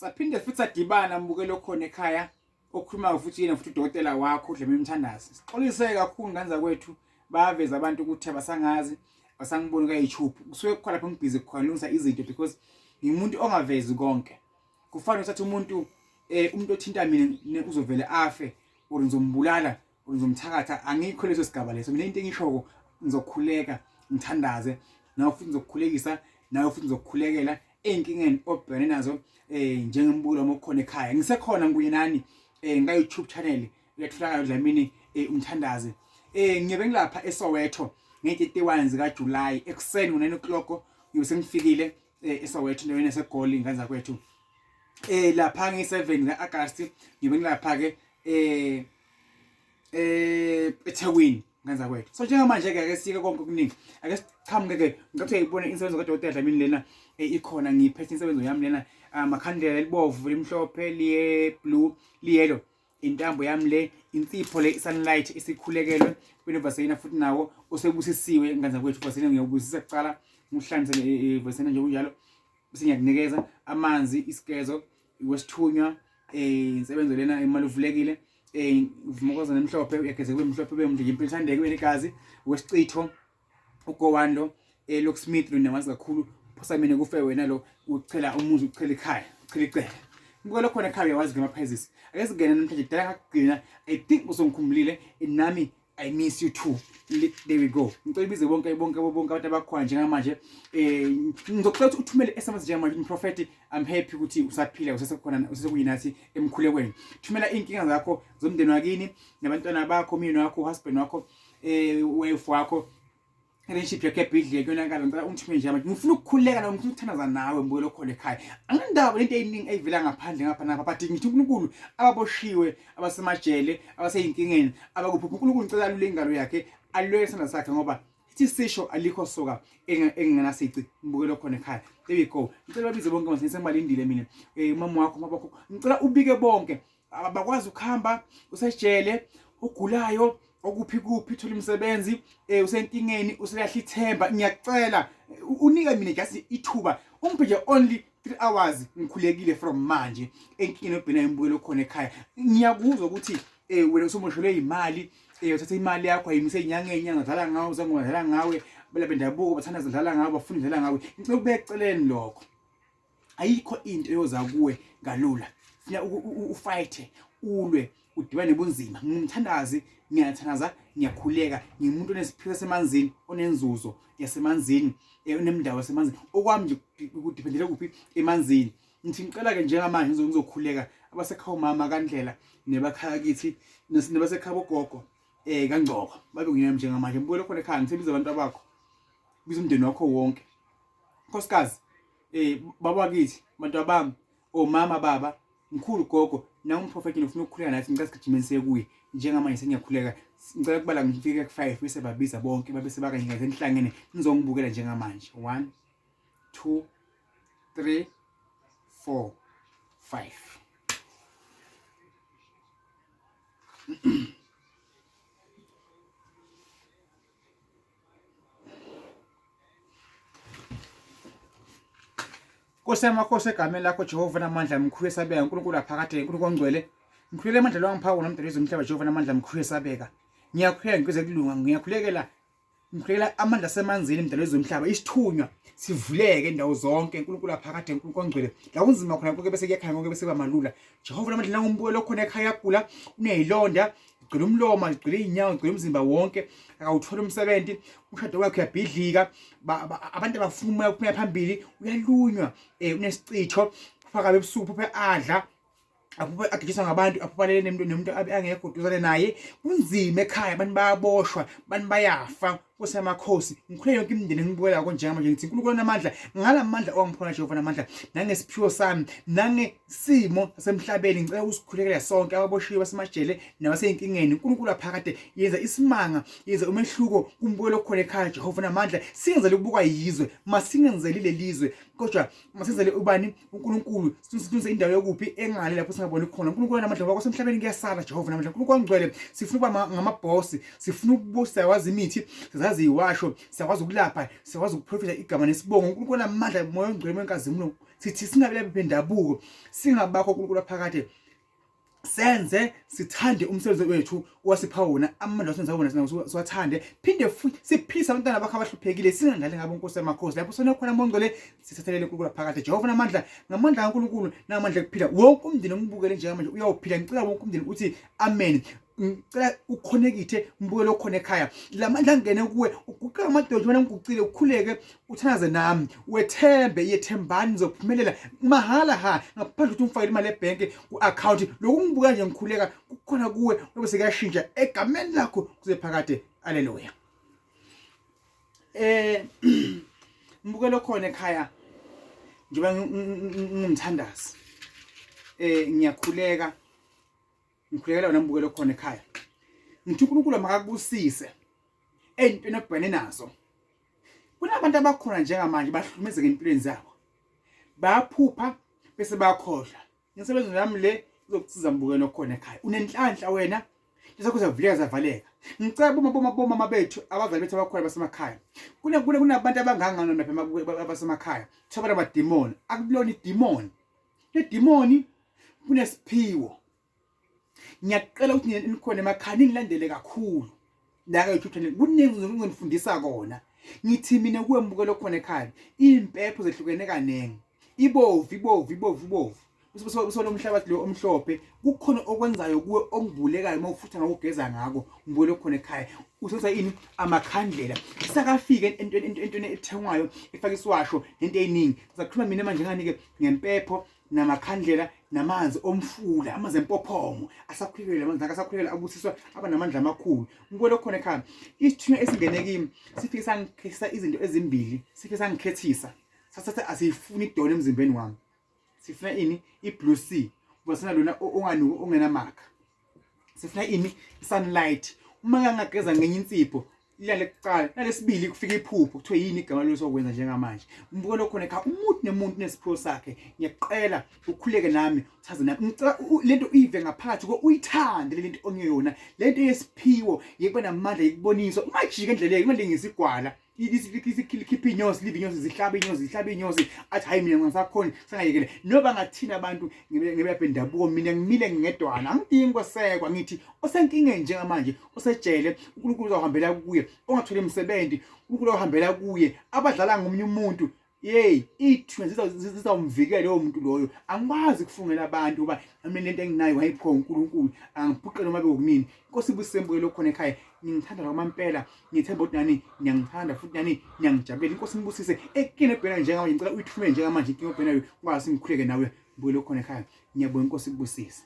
Saphinde futhi sadibana mbukelo khona ekhaya okhulumayo futhi yena futhi udokotela wakho uDlamini Mthandazi. Sixolise kakhulu ngane zakwethu bayaveza abantu ukuthi abasangazi abasangiboni ka-YouTube. Kusuke kukhona lapho ngibhizi khona lungisa izinto because ngimuntu ongavezi konke. Kufana uthatha umuntu umuntu othinta mina uzovele afe or ngizombulala or ngizomthakatha angikho leso sigaba leso. Mina into engishoko ngizokhuleka ngithandaze nawe futhi ngizokukhulekisa nawe futhi ngizokukhulekela ey'nkingeni obhekane nazo njengembulo uma ukhona ekhaya ngisekhona ngikunye nani nga YouTube channel uyatholakala uDlamini umthandazi ngiyobe ngilapha eSoweto nge-31 zika July ekuseni ngo-9 o'clock ngiyobe sengifikile eSoweto endaweni yaseGoli ngane zakwethu lapha nge-7 ka-August ngiyobe ngilapha ke eThekwini ngane zakwethu. So njengamanje ke ake sike konke okuningi. Ake siqhamuke ke ngicela uyayibona insebenzo kaDokotela Dlamini lena ikhona ngiphethe insebenzo yami lena amakhandlela elibovu limhlophe liye blue liyellow intambo yami le insipho le sunlight isikhulekelwe kunevaselina futhi nawo osebusisiwe ngane zakwethu vaselina ngiyobusisa kuqala ngihlanze vaselina nje kunjalo bese ngiyakunikeza amanzi isigezo wesithunywa insebenzo lena imali uvulekile uvumokozana emhlophe uyageza kube mhlophe ube mdliki impilo ithandeke ube negazi wesichitho ugowani lo locksmith lo namazi kakhulu phosa mina kufe wena lo uchela umuzi uchela ikhaya uchela icele ngibukela khona ekhaya uyawazi ngamaphezisi ake singene namhlanje kudala ngakugcina I think usongikhumbulile nami I miss you too. There we go. Ngicela ubize bonke bonke bonke abantu abakhona njengamanje. Ngizocela ukuthi uthumele SMS njengamanje umprofeti I'm happy ukuthi usaphila usesekhona usesekuyinathi emkhulekweni. Thumela inkinga zakho zomndeni wakini nabantwana bakho, umyeni wakho, husband wakho, wife wakho. Relationship yakho ebhidlike kuyonakala ngicela ungithumele nje manje ngifuna ukukhuleka nawe ngifuna ukuthandaza nawe mbukelo khona ekhaya anginandaba lento eyiningi eyivela ngaphandle ngapha napha but ngithi uNkulunkulu ababoshiwe abasemajele abaseyinkingeni abakuphi uNkulunkulu ngicela alule ingalo yakhe alule isandla sakhe ngoba ithi sisho alikho soka engingenasici mbukelo khona ekhaya there we go ngicela babize bonke manje sengibalindile mina umama wakho umama wakho ngicela ubike bonke abakwazi ukuhamba usejele ogulayo okuphi kuphi thola umsebenzi usenkingeni uselahla ithemba ngiyacela unike mina just ithuba ungiphe nje only 3 hours ngikhulekile from manje enkingeni obhena imbukelo khona ekhaya ngiyakuzwa ukuthi wena usumoshelwe imali uthatha imali yakho ayimise inyanga enyanga dlala ngawe uzangoma dlala ngawe bela bendabuko bathanda dlala ngawe bafuna dlala ngawe ngicela ukubeka eceleni lokho ayikho into eyoza kuwe kalula funa ufayithe ulwe udibane nobunzima ngumthandazi ngiyathandaza ngiyakhuleka ngimuntu onesiphiwo semanzini onenzuzo yasemanzini onemndawo yasemanzini okwami nje kudependele kuphi emanzini ngithi ngicela ke njengamanje ngizokhuleka abasekhaya umama kaNdlela nebakhaya kithi nebasekhaya bogogo kaNgcoko babe kunye njengamanje ngibukele khona ekhaya ngithembisa abantu abakho biza umndeni wakho wonke nkosikazi baba kithi bantu abami omama baba mkhulu gogo na umprofeti ngifuna ukukhuleka nathi ngicela sigijimeni siye kuye njengamanje sengiyakhuleka ngicela kubala ngifike ku-5 bese babiza bonke babe sebakanye ngaze nihlangene nizongibukela njengamanje 1 2 3 4 5 Nkosi yamakhosi egameni lakho Jehova namandla mkhulu esabeka uNkulunkulu aphakade uNkulunkulu ongcwele ngikhulekela amandla lawa ngipha wona mdali wezomhlaba Jehova namandla mkhulu esabeka ngiyakhuleka ngikuze kulunga ngiyakhulekela ngikhulekela amandla asemanzini mdali wezomhlaba isithunywa sivuleke indawo zonke uNkulunkulu aphakade uNkulunkulu ongcwele la kunzima khona konke bese kuyakhanya konke bese kuba malula Jehova namandla nangumbuko khona ekhaya yagula unezilonda gcwele umlomo gcwele izinyawo gcwele umzimba wonke akawuthola umsebenzi umshado wakhe uyabhidlika abantu abafuna umoya ukuphuma phambili uyalunywa unesichitho phakathi ebusuku phuphe adla aphuphe agijiswa ngabantu aphuphalele nemuntu nomuntu angekho duzane naye kunzima ekhaya abantu bayaboshwa abantu bayafa Nkosi yamakhosi ngikhule yonke imindeni engibukela njengamanje ngithi uNkulunkulu onamandla ngalamandla owangiphona Jehova namandla nangesiphiwo sami nangesimo sasemhlabeni ngicela usikhulekele sonke ababoshiwe basemajele nabaseyinkingeni uNkulunkulu aphakade yenza isimanga yenza umehluko kumbukelo okhona ekhaya Jehova namandla singenzele ukubukwa yizwe masingenzeli lelizwe kodwa masenzele ubani uNkulunkulu silungise indawo yokuphi engale lapho singaboni khona uNkulunkulu namandla ngoba kwasemhlabeni kuyasala Jehova namandla uNkulunkulu ongcwele sifuna ukuba ngamabhosi sifuna ukubusa wazi imithi sizazi Siyazazi iwasho, siyakwazi ukulapha, siyakwazi ukuprofitha igama nesibongo. UNkulunkulu onamandla, moya ongcwele wenkazimulo. Sithi singabelaphi bendabuko, singabakho uNkulunkulu phakade. Senze sithande umsebenzi wethu owasipha wona, amandla osenza wona siwathande, phinde futhi siphilise abantwana bakho abahluphekile, singadlali ngabo Nkosi yamakhosi. Lapho sona khona mongcwele sithathelele uNkulunkulu phakade. Jehova namandla, ngamandla kaNkulunkulu namandla ekuphila. Wonke umndeni ongibukele njengamanje uyawuphila. Ngicela wonke umndeni uthi amen. Ngicela ukhonekithe mbukelo okhona ekhaya, lamandla angene kuwe, uguqe amadolo wena ngiguqile, ukhuleke uthandaze nami, wethembe, yethembani nizophumelela mahala ha, ngaphandle ukuthi ungifakele imali ebhenki ku-akhawunti. Lokhu ngibuka nje ngikhuleka kukhona kuwe ngoba sekuyashintsha egameni lakho kuze phakade. Aleluya. Mbukelo khona ekhaya, njengoba ngumthandazi ngiyakhuleka, ngikhulekela wena mbukelo khona ekhaya, ngithi uNkulunkulu makakubusise ey'ntweni obhekene nazo. Kunabantu abakhona njengamanje bahlukumezeka empilweni zabo, bayaphupha bese bayakhohlwa. Insebenzo yami le izokusiza mbukelo khona ekhaya, unenhlanhla wena zakho zavuleka zavaleka. Ngicela boma boma bomama bethu, abazali bethu abakhona basemakhaya, kunabantu abangangano lapha abasemakhaya kuthiwa banamadimoni. Akulona idimoni, ledimoni kunesiphiwo. Ngiyacela ukuthi nikhona emakhaya ningilandele kakhulu la ka-YouTube channel, kuningi ngizonifundisa kona. Ngithi mina kuwe mbukelo khona ekhaya, iy'mpepho zehlukene kaningi, ibovu ibovu ibovu ibovu usolo umhlabathi lo omhlophe, kukhona okwenzayo kuwe okuvulekayo uma ufutha ngako, ugeza ngako. Mbukelo khona ekhaya, usebenzisa ini? Amakhandlela. Sakafika entweni ethengwayo efaka isiwasho nento eyiningi. Ngizakhuluma mina manje ngani-ke? Ngempepho namakhandlela namanzi omfula, amanzi empophongo asakhulekele, amanzi akasakhulekele abusiswa, aba namandla amakhulu. Ngibona khona ekhaya, isithunywa esingene kimi sifike sangikhethisa izinto ezimbili, sifike sangikhethisa sathatha, asiyifuni idona emzimbeni wami, sifuna ini? I-blue sea, ubasina lona onganuki ongenamakha. Sifuna ini? Sunlight. Uma ngangageza ngenye insipho ilale kuqala, nalesibili kufika iphupho kuthiwe yini igama losokwenza njengamanje. Mbukelo khona ekhaya, umuntu nemuntu nesiphiwo sakhe. Ngiyacela ukhuleke nami, uthaze nami. Ngicela lento uyive ngaphakathi ko, uyithande le nto ongeyona, lento yesiphiwo yekuba namandla, yekuboniswa. Ungajiki endleleni, ungalingisi igwala likhipha inyosi, live inyosi, zihlaba inyosi, zihlaba inyosi, athi hayi mina ngisakhoni sengayekele. Noba ngathini abantu ngebelaphi bendabuko, mina ngimile ngedwana, angidingi kwesekwa. Ngithi osenkingeni njengamanje, osejele, uNkulunkulu uzawuhambela kuye. Ongatholi umsebenzi, uNkulunkulu uzawuhambela kuye. Abadlala ngomunye umuntu, yey, iy'thunywa zizawumvikela lowo muntu loyo. Angikwazi ukufungela abantu ngoba nami lento enginayo wayiphiwa uNkulunkulu, angiphuqe noma bekunini. Inkosi ibusise mbukelo khona ekhaya, ngingithanda kwamampela, ngithemba ukuthi nani niyangithanda futhi nani niyangijabulela. Inkosi nibusise. Ekini ebhena njengamanje, ngicela uyithumele njengamanje inkinga obhenayo, ukwazi ngikhuleke nawe mbukelo khona ekhaya. Ngiyabonga, inkosi ikubusise.